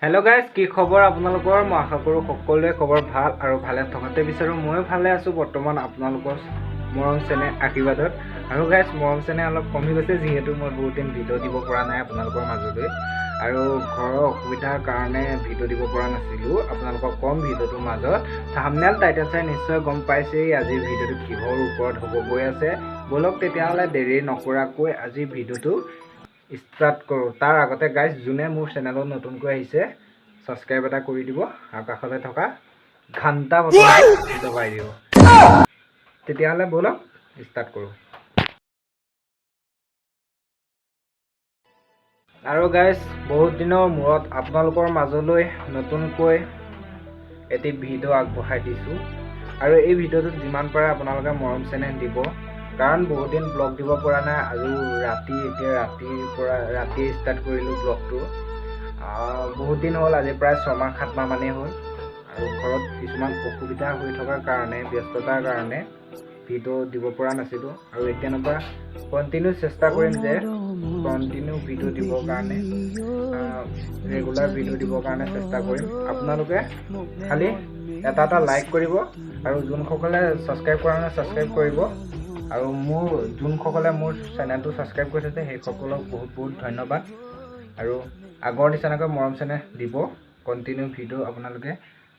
Hello' guys, কি খবৰ আপোনালোকৰ? মই আশা কৰোঁ সকলোৰে খবৰ ভাল আৰু ভালে থকাতে বিচাৰোঁ। ময়ো ভালে আছোঁ বৰ্তমান আপোনালোকৰ মৰম চেনেহ আশীৰ্বাদত। আৰু গাইজ, মৰম চেনেহ অলপ কমি গৈছে, যিহেতু মই বহুত দিন ভিডিঅ' দিব পৰা নাই আপোনালোকৰ মাজলৈ আৰু ঘৰৰ অসুবিধাৰ কাৰণে ভিডিঅ' দিব পৰা নাছিলোঁ। আপোনালোকক কম ভিডিঅ'টোৰ মাজত থামনেল, টাইটেল চাই নিশ্চয় গম পাইছেই আজিৰ ভিডিঅ'টো কিহৰ ওপৰত হ'ব গৈ আছে। ব'লক তেতিয়াহ'লে, দেৰি নকৰাকৈ আজিৰ ভিডিঅ'টো ষ্টাৰ্ট কৰোঁ। তাৰ আগতে গাইজ, যোনে মোৰ চেনেলত নতুনকৈ আহিছে, ছাবস্ক্ৰাইব এটা কৰি দিব আৰু কাষতে থকা ঘণ্টা বটনটো দবাই দিব। তেতিয়াহ'লে ব'লক, ষ্টাৰ্ট কৰোঁ। আৰু গাইজ, বহুত দিনৰ মূৰত আপোনালোকৰ মাজলৈ নতুনকৈ এটি ভিডিঅ' আগবঢ়াই দিছোঁ আৰু এই ভিডিঅ'টোত যিমান পাৰে আপোনালোকে মৰম চেনেহ দিব, কাৰণ বহুত দিন ব্লগ দিব পৰা নাই আৰু ৰাতি, এতিয়া ৰাতিৰ পৰা ৰাতিয়ে ষ্টাৰ্ট কৰিলোঁ ব্লগটো। বহুত দিন হ'ল, আজি প্ৰায় 6 মাহ 7 মাহ মানেই হ'ল আৰু ঘৰত কিছুমান অসুবিধা হৈ থকাৰ কাৰণে, ব্যস্ততাৰ কাৰণে ভিডিঅ' দিব পৰা নাছিলোঁ। আৰু এতিয়াৰ পৰা কণ্টিনিউ চেষ্টা কৰিম যে কণ্টিনিউ ভিডিঅ' দিবৰ কাৰণে, ৰেগুলাৰ ভিডিঅ' দিবৰ কাৰণে চেষ্টা কৰিম। আপোনালোকে খালি এটা এটা লাইক কৰিব আৰু যোনসকলে ছাবস্ক্ৰাইব কৰা নাই, ছাবস্ক্ৰাইব কৰিব। আৰু মোৰ যোনসকলে মোৰ চেনেলটো ছাবস্ক্ৰাইব কৰি থৈছে, সেইসকলক বহুত বহুত ধন্যবাদ আৰু আগৰ নিচিনাকৈ মৰম চেনেহ দিব। কণ্টিনিউ ভিডিঅ' আপোনালোকে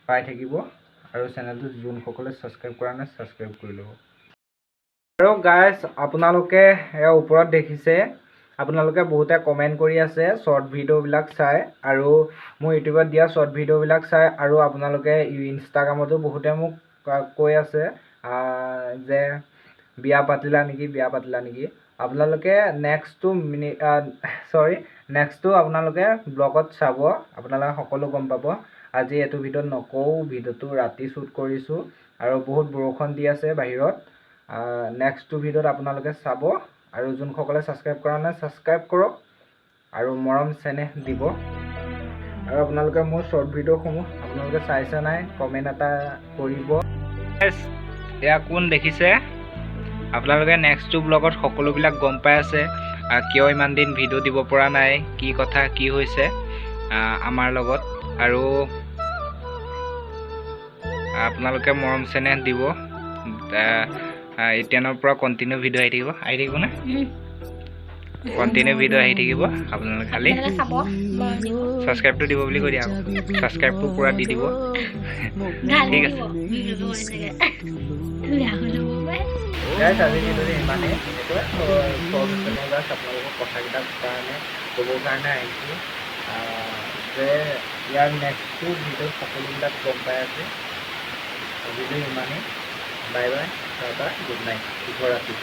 পাই থাকিব আৰু চেনেলটো যোনসকলে ছাবস্ক্ৰাইব কৰা নাই, ছাবস্ক্ৰাইব কৰি ল'ব। আৰু গাইজ, আপোনালোকে এয়া ওপৰত দেখিছে, আপোনালোকে বহুতে কমেণ্ট কৰি আছে শ্বৰ্ট ভিডিঅ'বিলাক চাই আৰু মোৰ ইউটিউবত দিয়া শ্বৰ্ট ভিডিঅ'বিলাক চাই আৰু আপোনালোকে ইনষ্টাগ্ৰামতো বহুতে মোক কৈ আছে যে বিয়া পাতিলা নেকি, বিয়া পাতিলা নেকি? আপোনালোকে নেক্সটটো মিনি চৰি নেক্সটটো আপোনালোকে ব্লগত চাব, আপোনালোকে সকলো গম পাব। আজি এইটো ভিডিঅ'ত নকওঁ। ভিডিঅ'টো ৰাতি শ্বুট কৰিছোঁ আৰু বহুত বৰষুণ দি আছে বাহিৰত। নেক্সটটো ভিডিঅ'ত আপোনালোকে চাব আৰু যোনসকলে ছাবস্ক্ৰাইব কৰা নাই, ছাবস্ক্ৰাইব কৰক আৰু মৰম চেনেহ দিব। আৰু আপোনালোকে মোৰ শ্বৰ্ট ভিডিঅ'সমূহ আপোনালোকে চাইছে নাই, কমেণ্ট এটা কৰিব। এয়া কোন দেখিছে আপোনালোকে? নেক্সটটো ব্লগত সকলোবিলাক গম পাই আছে, কিয় ইমান দিন ভিডিঅ' দিব পৰা নাই, কি কথা, কি হৈছে আমাৰ লগত। আৰু আপোনালোকে মৰম চেনেহ দিব। এতিয়ানৰ পৰা কণ্টিনিউ ভিডিঅ' আহি থাকিব। আহি থাকিবনে? কণ্টিনিউ ভিডিঅ' আহি থাকিব। আপোনালোকে খালি আপোনালোকে চাব, মৰম দিব। ছাবস্ক্ৰাইবটো দিব বুলি কৈ দিয়া আকৌ। ছাবস্ক্ৰাইবটো পূৰা দি দিব। গালি ঠিক আছে। দিব ভিডিঅ'টো চাগে বেয়া হৈ যাব পাই। গাইজ, আজি ভিডিঅ'টো ইমানেই। এইটোৱে শ্বৰ্ট হৈছে। জাষ্ট আপোনালোকৰ কথাকেইটাৰ কাৰণে ক'বৰ কাৰণে আহিছোঁ যে ইয়াৰ নেক্সটটো ভিডিঅ'ত সকলোবিলাক গম পাই আছে। ভিডিঅ' ইমানেই। Bye bye, tata, good night, শুভৰাত্ৰি।